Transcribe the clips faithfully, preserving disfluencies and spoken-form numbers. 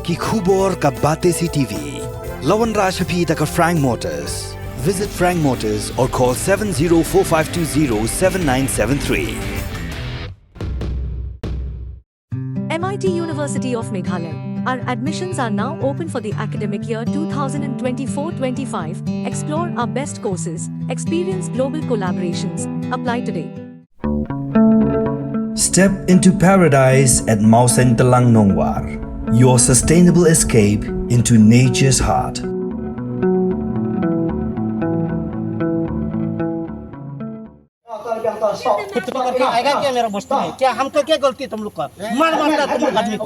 Ki khubor ka Batesi T V. La wanrah sha phi da ka Frank Motors. Visit Frank Motors or call seven zero four five two zero seven nine seven three. M I T University of Meghalaya. Our admissions are now open for the academic year two thousand twenty-four twenty-five. Explore our best courses, experience global collaborations. Apply today. Step into paradise at Mawsyntelang Nongwar. Your sustainable escape into nature's heart. आएगा क्या मेरा बस्ती में? क्या हमको क्या गलती तुम लोग का? मार मारता तुम लोग आदमी को।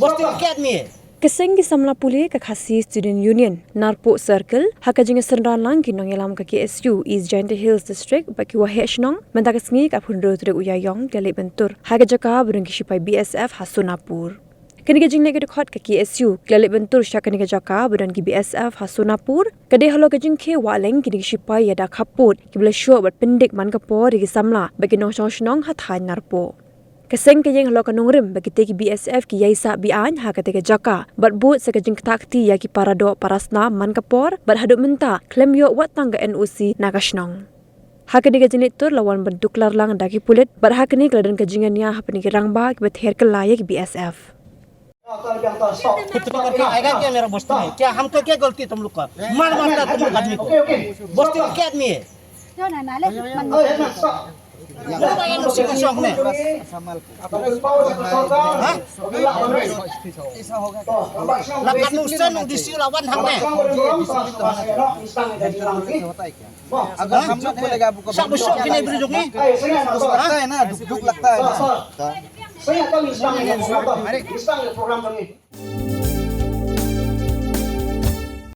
बस्ती में क्या आदमी है? Ka seng ki samla pule ka Khasi Student Union, Narpuh Circle, ha ka jingsynran lang ki nongïalam ka K S U East Jaintia Hills District bad ki waheh shnong, mynta ka sngi ka phew hynriew tarik u Ïaïong, ki la leit ban tur ha ka jaka ba don ki shipai B S F ha Sonapur. Kane ka jingleit ka dkhot ka K S U, ki la leit ban tur sha kane ka jaka ba don ki B S F ha Sonapur, ka dei halor ka jingkhie wah leng kine ki shipai ïada khappud kiba la shoh bad pyndik man ka por ïa ki samla bad ki nongshong shnong ha thaiñ Narpuh. Ka seng ka ïeng halor ka nongrim ba kitei ki B S F ki ïaisah be-aiñ ha katei ka jaka bad bud sa ka jingktah kti ïa ki para doh para snam man ka por bad haduh mynta khlem ïoh wat tang ka N O C na ka shnong. Ha kane ka jingleit tur la wan ban tuklar lang da ki pulit bad ha kane ka la don ka jingïania hapdeng ki rangbah kiba ther kylla ïa ki B S F. आएगा क्या मेरा बस्ती में? क्या हमको क्या गलती तुम लोग का? मार मारता तुम लोग आदमी को। बस्ती में क्या आदमी है? Lakat nu sen u D C u lawan hangne. अगर हम लोग बोलेगा आपको, सब शौक के नहीं बिल्कुल नहीं। लगता है ना, दुख, दुख लगता है ना। सही है, तो इंसान है, इंसान है, प्रोग्राम बने।